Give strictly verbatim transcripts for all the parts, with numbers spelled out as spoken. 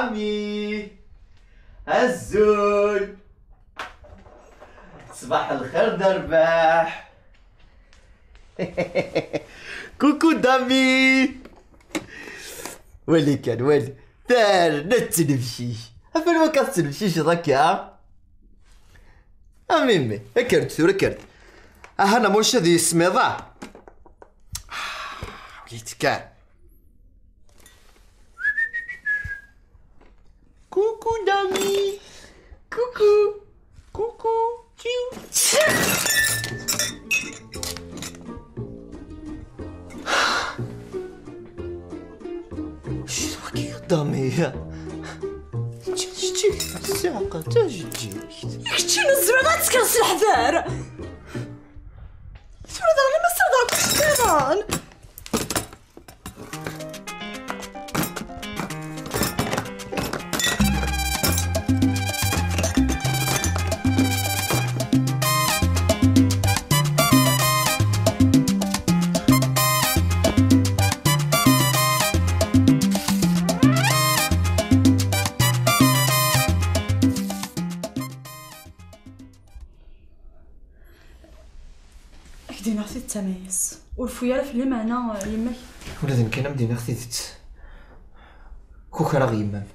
Ami. Azul. Ṣbaḥ lxir d rrbeḥ. Coucou Dami. Wali kan, wali. Terna tettnefcic. Ɣef anwa akka tettnefciceḍ akka? A mimi, kker-d tura, kker-d. Aha, na mon chéri, ad yismiḍ, ah. Yettkan. Coucou Dami. Coucou. Coucou. Tchiu. Acu d wagi a Dami? Ǧǧiɣ-tt-id ssiɛqa d tajeǧǧigt. Kečči nezmer ad tekkreḍ s leḥder. Tura daɣen ma ssadeɣ kullec daɣen. Ad k-d-iniɣ tidet a Mayes. Ur reffu ara fell-i, meɛna, eh, yemma-k. Ula d nekk ad am-d-iniɣ tidet. Kukraɣ yemma-m.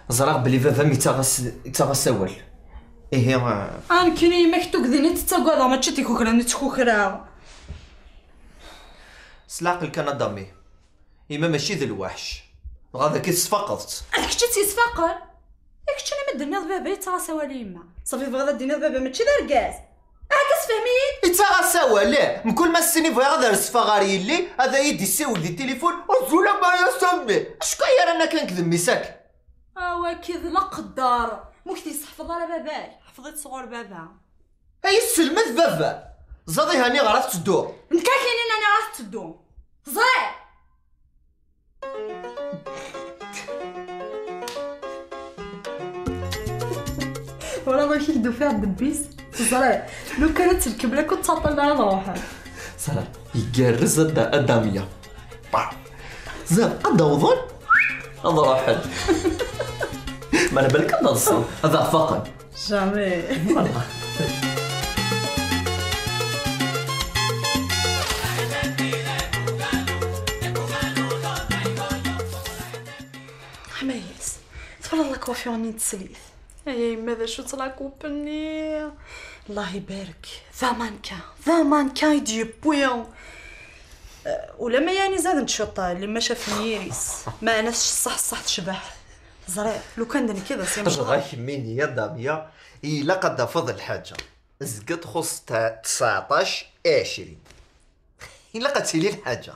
Ẓriɣ belli baba-m yettaɣ-as, yettaɣ-as awal. Ihi, eh, Ah, nekkini yemma-k n tugdi-nni tettagadeɣ, mačči d tikukra-nni ttkukra. S leɛqel kan a Dami. Yemma mačči d lweḥc. Dɣa dagi tesfaqeḍ-tt. D kečč i tt-yesfaqen? D kečč umi d-tenniḍ baba yettaɣ-as awal i yemma. Ṣafi tebɣiḍ ad d-tiniḍ baba mačči d argaz? Akka sefhem-iyi-d. Yettaɣ-as awal, ih. Mkul ma s-tini bɣiɣ ad resfeɣ ɣer yelli, ad iyi-d-issiwel di tilifun, azul a Mayes a mmi. Acku ay ara nekk d mmi-s akk. Awaki d leqder. Ma ur k-t-yesseḥfeḍ ara baba-k, ḥfeḍ-it sɣur baba. Ay yesselmed baba. Ẓad ihi aniɣer ad tetteddu? Nekk ad k-inin aniɣer ad tetteddu. Ẓriɣ. Wala amek i k-d-ufiɣ ddebb-is? Teẓriḍ, lukan ad tt-lkemla ur ttaṭṭalen ara ad ruḥen. Sara, igerrez a Da-, a Damya. Bah. Zad, ad d-awḍen, ad ruḥen. Ma la balak ad ḍsen, ad aɣ-faqen. Jamais. Voilà. Ḥmayes, twalaḍ la coiffure-nni n teslit? Ay a yemma, d acu-tt la coupe-nni? Allah ibarek, d amanka, d amanka i d-yewwi. Eh, ulamma yani zad n tcuṭṭa, lemma cafen yiri-s. Meɛna ṣṣeḥ, ṣṣeḥ tecbeḥ. Ẓriɣ, lukan d nekk i d asimecṭuḥ. Dɣa kemmini, a Damya, ilaq ad d-tafeḍ lḥaǧa. Zga txuṣṣ ta-, tseɛṭac i ɛecrin. Ilaq ad tili lḥaǧa.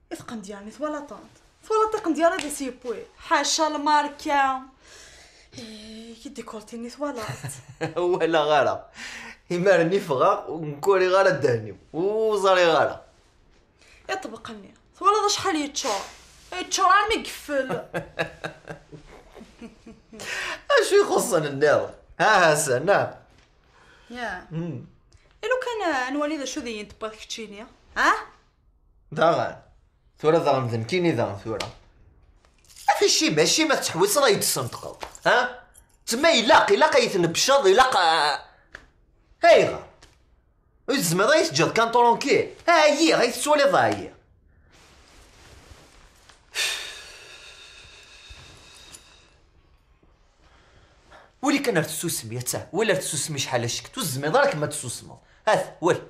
I tqendyar-nni twalaḍ-tent? Twalaḍ tiqendyar ad as-yewwi? Ḥaca lmarka. Eh, i décolleté-nni twalaḍ-t? Ur walaɣ ara. Imaren i ffɣeɣ, ur uriɣ ara ddehn-iw. Ur ẓriɣ ara. Iṭbeq-nni, twalaḍ acḥal yeččur? Yeččur armi yeffel. Acu ixuṣṣen nniḍen? Ha Ḥasan, ha? Ya. Hmm. I lukan, eh, nwali d acu d iyi-n-tewwiḍ keččini, ha? Daɣen. Tura daɣen d nekkini daɣen tura. Afi cima, cima tettḥewwiseḍ ad yi-d-tessenṭqeḍ, ha? Tma ilaq, ilaq ad yi-tnebbceḍ, ilaq a-, ayɣer? Ur tezmireḍ ad yi-teǧǧeḍ kan tranquille? Ɛyiɣ, ay tettwaliḍ ɛyiɣ. Wali kan ar tsusmi, atta, wali ar tsusmi acḥal acek, ur tezmireḍ ara kemm ad tsusmeḍ. Hat, wali.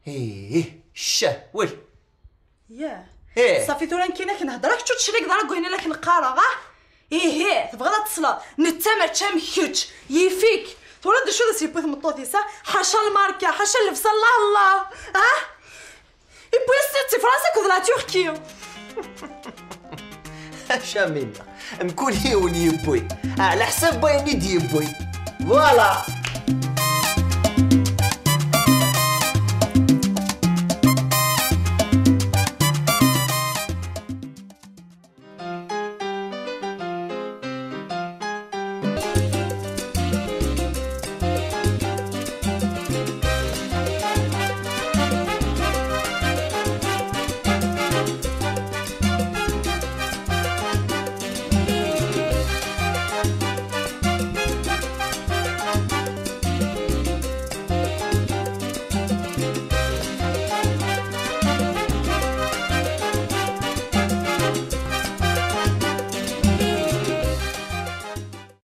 Ih, ccah, wali. Yah. Ih. Ṣafi tura nekkini ad k-nhedder, kečč ur tecligeḍ ara deg wayen i la k-neqqareɣ, ah? Ihi, tebɣiḍ ad tesleḍ, netta mačči am kečč, yif-ik. Tura d acu d as-yewwi tmeṭṭut-is, ah? Ḥaca lmarka, ḥaca llebsa, Allah, Allah, ah? Yewwi-as-tt-id si Fransa akked la Turquie. Ḥaca minna, mkul yiwen yewwi, ɛla ḥsab wayen i d-yewwi. Voilà.